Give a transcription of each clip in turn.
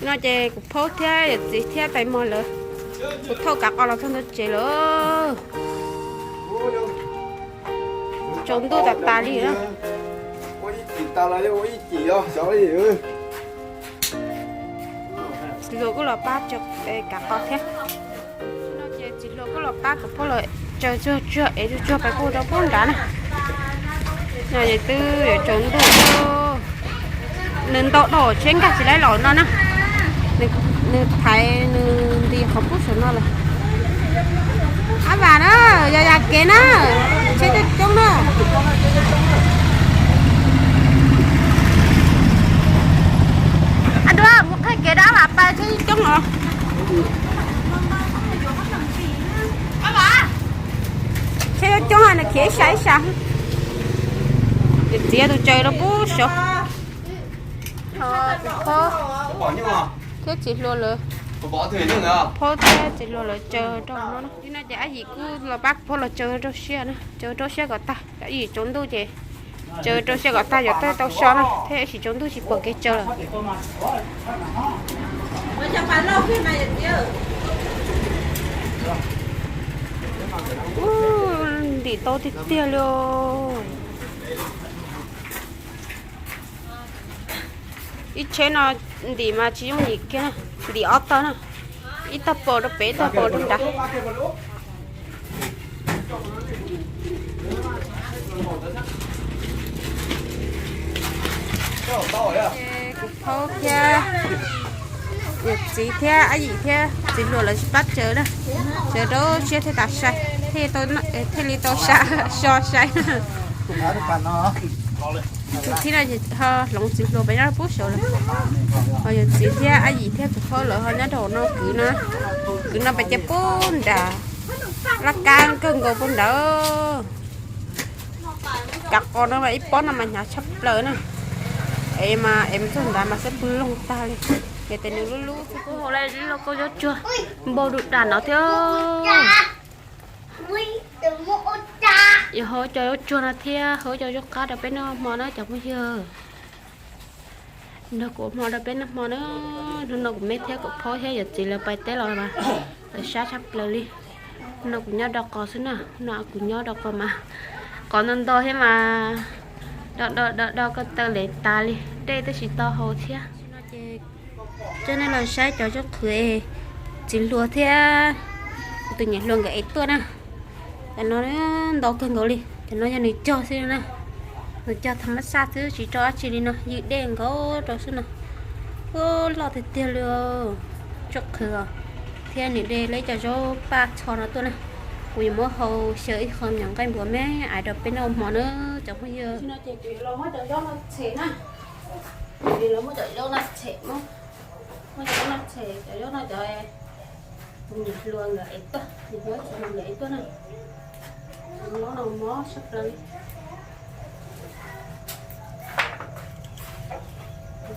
No ces kuv phaub thiab yawm txiv thiab tais mos lawv, kuv thauj kav qos los txog ntua tsev lawm. Tsaus ntuj tas tas li na. Txiv hluas kuj los pab tsaws kav qos thiab. No ces txiv hluas kuj los pab kuv phaub los tsaws tsuag tsuag es tsuag tsuag pais puag rau puag nrad na. No ces twb yuav tsaus ntuj, nws ntau dhau tsheb nkag tsis laib los no na. Nws thaiv nws nti qhov pub saum no lawm. Ab vas na, yog yas kev na, tsheb coob coob na. Ab dua mus qhib kev dab vas pais tsheb coob os. Tsheb coob coob nws khiav ib sab ib sab. Yawm txiv tus tsaws rau pub saud. Phaub thiab txiv hluas lawv, phaub thiab txiv hluas lawv tsaws rau no na. Li no ces ab yim kuj los pab phaub los tsaws rau siab na, tsaws rau siab kom tag, ab yim tsaus ntuj ces tsaws rau siab kom tag yuav tau so na, thiab ib sim tsaus ntuj tsis pom kev tsaws lawm. Ntim tau tiag tiag li. Ib tsheb no ntim mas tsis yooj yim kiag na, ntim ob tog na, ib tog pos rau pem ib tog pos rau nrad. Kuv phaub thiab yawm txiv thiab ab yim thiab txiv hluas lawv tsis pab tsaws na, tsaws rau siab thiaj tas sai, thiaj li tau so sai. Tus thib no ces ho hloov txiv hluas pem nyob pub saud lawm. Ho yawm txiv thiab ab yim thiab tus phaub lawv ho nyob rau hauv no kwv no, kwv no pem ces pub nrad, laj kab kawg nkaus pub nrad. Kav qos no mas ib pob no mas hnyav tshaj plaws na. Es mas es mus txog nrad mas xab pw loog tag li. Ces tes nws lub lub xwb. Kuv hau laj laj koj zaub tsuag npau du dam no thiab. Yog hau cov zaub tsuag no thiab hau cov zaub qab rau peb noj hmo na cov phooj ywg. Nrog kuv hmo rau peb noj hmo na. Hnub no kuv me thiab kuv phaub thiab yawm txiv lawv pais teb los mas lawv sab tshaj plaws li. Hnub no kuv nyob do qos xwb na, hnub no kuv nyob do qos mas qos ntau ntau thiab mas do do do do ko taw lev tas li, dej twb tsis tau haus thiab. Coj nej los saib cov zaub qhwv txiv hluas thiab tus niam hluas nkawd ev tuaj na. Cov no ntau kawg nkaus li, cov no yog nws cog xwb na. Nws cog tham mab xaj xwb tsis rau dab tsi li no, ywg dej nkaus rau xwb no. Ub, loj tiag tiag li. Zaub qhwv os, thiab nws de lawv cov zaub paj txho no tuaj na. Kuv yuav muab hau xyaw ib qho nyom nqaij npua me aiv rau peb noj hmo na cov phooj ywg. Ces kuv yuav los muab cov zaub no tshem na. Kuv yuav los muab cov zaub no tshem, muab cov zaub no tshem, cov zaub no cov tus niam hluas nkawd ev tuaj, niam hluas txiv hluas nkawd ev tuaj na. Mob no mob tshaj plaws li.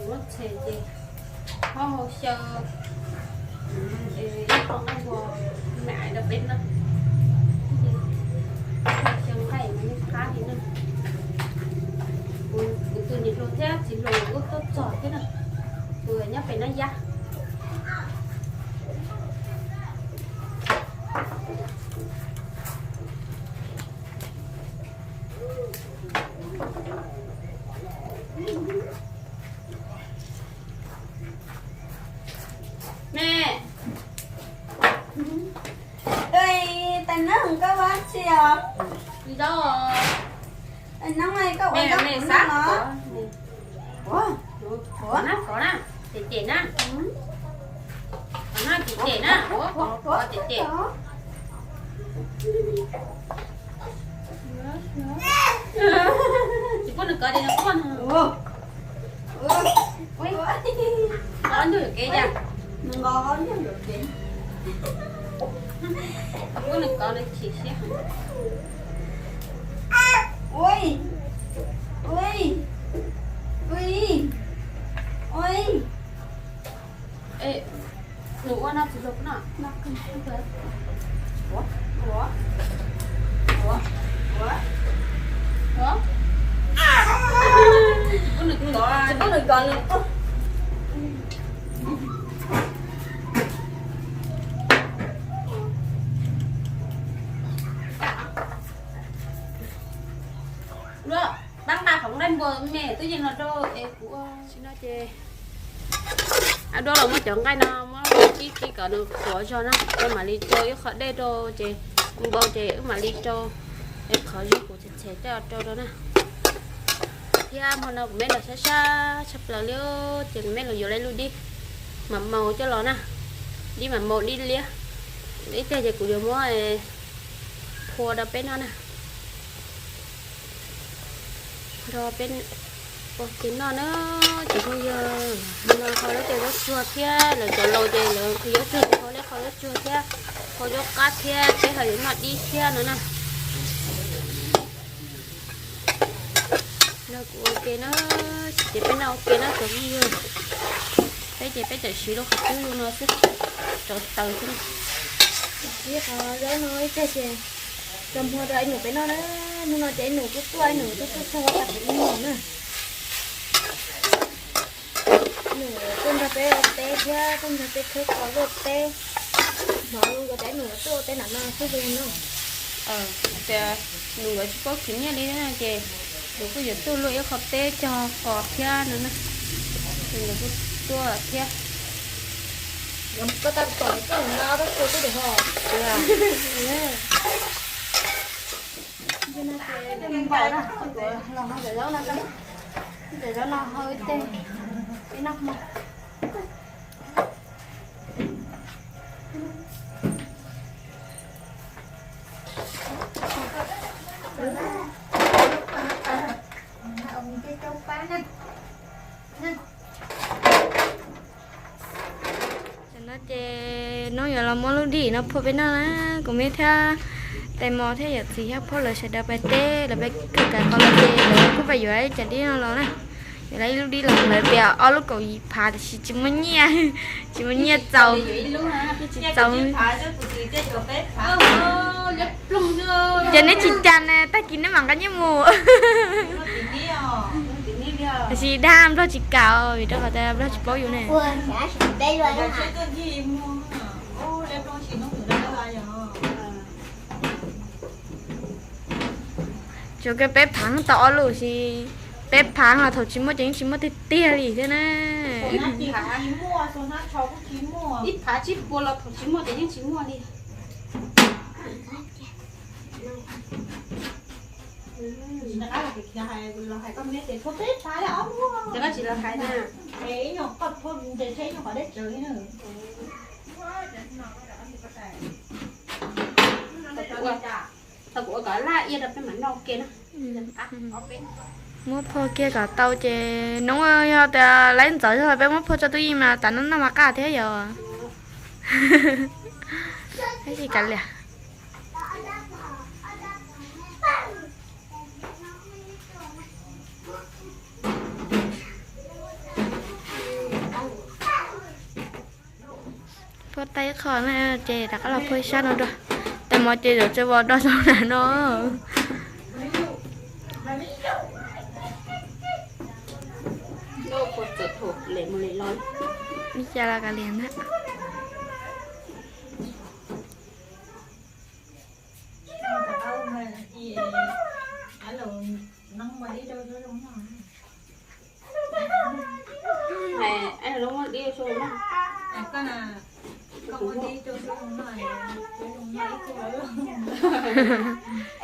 Muab tshem ces muab hau xyaw ib qho nqaij npua me aiv rau peb noj. Xyaw nqaij mas yeej qab li na. Kuv tus niam hluas thiab txiv hluas kuj tuaj txog thiab na. Tus nyob pem Naj Yab. Me, tais neeb koj ua dab tsi os? Tais neeb, koj ua dab tsi no? Ua, ua, cem cem na, cem cem na, cem cem na, ua, ua, cem cem. Tsis pub nws kov ces nws quaj no. Ua, ua, ua, nws qov nws chim siab heev. Ui, ui, ui, ui. Nws ua no tsis luag no. Ua, ua, ua, ua. Tsis pub nws kov, tsis pub nws kov nws quaj. Twb yeej los rau es kuv ua. Tam sim no ces ab duab los muab cov nqaij no muab kib kib kom nws qhuav zog na, rau mam li rau ib qho dej rau ces npau ces wb mam li rau es qhov zog kuv txhem txhem coj rau rau na. Thiab hmo no kuv meb los sab sab tshaj plaws li ces kuv meb los yuav ib lub dib mas maus coj los na, dib mas maus dib liab. Ib teg ces kuv yuav muab phua rau peb noj na. Nrog peb ua ke noj na. Ces phooj ywg, hmo no qhov lawv cov zaub tsuag thiab lawv cov laus ces lawv qhov zaub tsuag, ces qhov lawv qhov zaub tsuag thiab qhov zaub qab thiab peb ho yuav noj dib thiab no na. Nrog kuv ua ke na, ces peb noj ua ke na cov phooj ywg. Peb ces peb tawm siv lub qhov cub zoo no xwb, tsov taws xwb. Ib qhov zaub no ib teg ces tso hmo rau ib nus peb noj na. Hnub no ces ib nus kuj tuaj, ib nus tuaj tuaj txog tag kuv ib nus na. Nus tuaj nrog peb ua teb thiab tuaj nrog peb khawb kos luaj teb. Hnov zoo nkauj tias nus tuaj ua teb nram no xwb no. Tias nus nkawd tsis paub khwv nyiaj li no ces nus kuj yuav tuaj luaj ib qho teb cog kos thiab no na. Ces nus kuj tuaj thiab. Koj tau tom koj los tau txhua teb tim ho. Npaum na, los hau cov zaub no, cov zaub no hau ib teg, ib noj hmo. Tam no ces noob yuav los muab lub dib no phua peb noj na. Kuv meb thiab tais mos thiab yawm txiv thiab phob lawv sawv daws pais teb, lawv pais kawm kav qos los ces lawv kuj pais yuav ib cov dib no los na. Yuav lawv ib lub dib los lawv tias ob lub kaum yim phav tiam sis tsis muaj nyiaj, tsis muaj nyiaj txaus, tsis txaus. Ces neb tsis cas ne, tag kis neb mam nqa nyiaj mus. Tiam sis dag Nplog tsis kam vim rau qhov tias Nplog tsis paub yus ne. Tsuas kiag peb phav tau ob lub, peb phav los thaum tsis muaj ces yeej tsis muaj tiag tiag li thiab na. Ib phav tsib puas los thaum tsis muaj ces yeej tsis muaj li. Tau kuv ua kom laj ia rau peb mam noj ua ke na. Muab phua kiag kom tau ces noob yog tias laib ntxov zog peb muab phua tso tub yeej mas tas no noj mas qab thiab yom. Tsis kav liam. Phua tau ib qho na ces rov qab los phua ib sab no dua. Tais mos ces yuav tsaws vos do zoo na no. Ib xya los kav liam ntag.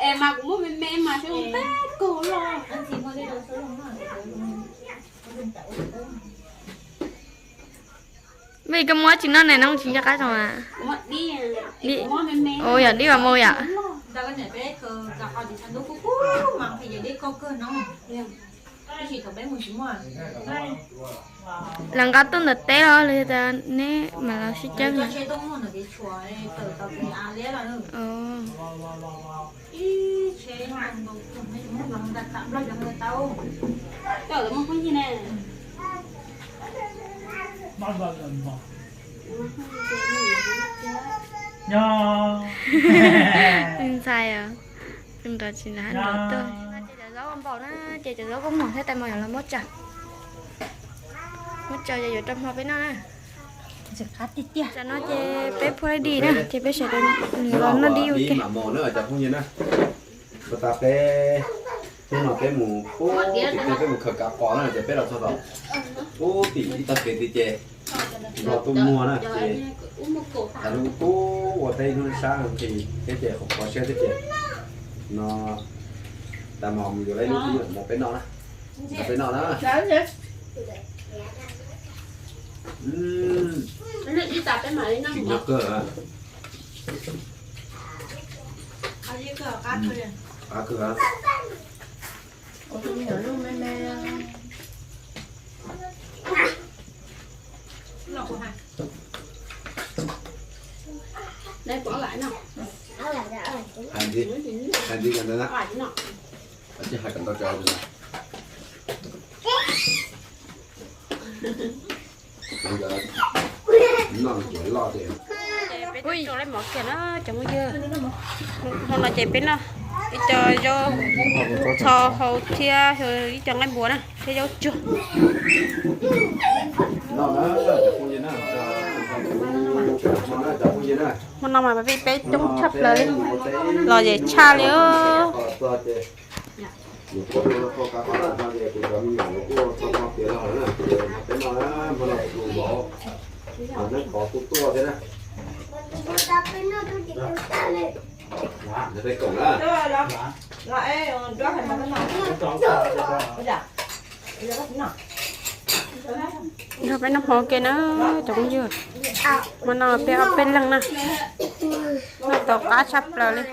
Es mas kuv muab me me mas xyov tag kawg los. Vim koj muab tsis noj ne, noj tsis nco qab zoo a. Ua yog dib mas mus yom. Lawv nqa tuaj ntawm teb los li tas neb mam los sib cawb. Ntxhais, nrov tsis nrov tuaj. Ces cov zaub npaum na, ces cov zaub koj mom thiab tais mos yuav los muab tsaws. Muab tsaws ces yuav rau hmo peb noj na. Tam no ces peb phua ib dim na, ces peb sawv daws los noj dib ua ke. Hnub no peb mus pub tim tej, peb mus khaws kav qos na, ces peb los txog tom pub tim ib tog kev tid ces nplog tuaj muag na ces tas lub kub ua teb hnub sab nqhis thiab ces qhov qhov siab thiab ces no tas mos mus yuav ib lub tib nyuam mov peb noj na. Peb noj na. Tsis nyob kawg. Qab kawg. Hais ntxiv, hais ntxiv kom ntau na. Tsis hais kom ntau tso. Nkawd noj ntsuav loj tiag. Peb rau lawv mov kiag na cov phooj ywg. Hmo no ces peb noj ib co zaub txho hau thiab ib co nqaij npua na thiab zaub tsuag. Hmo no mas peb peb coob tshaj plaws li, los yem tshaj li. Nrog peb noj hmo ke na cov phooj ywg. Hmo no peb ob peb leeg na, noj tau qab tshaj plaws li.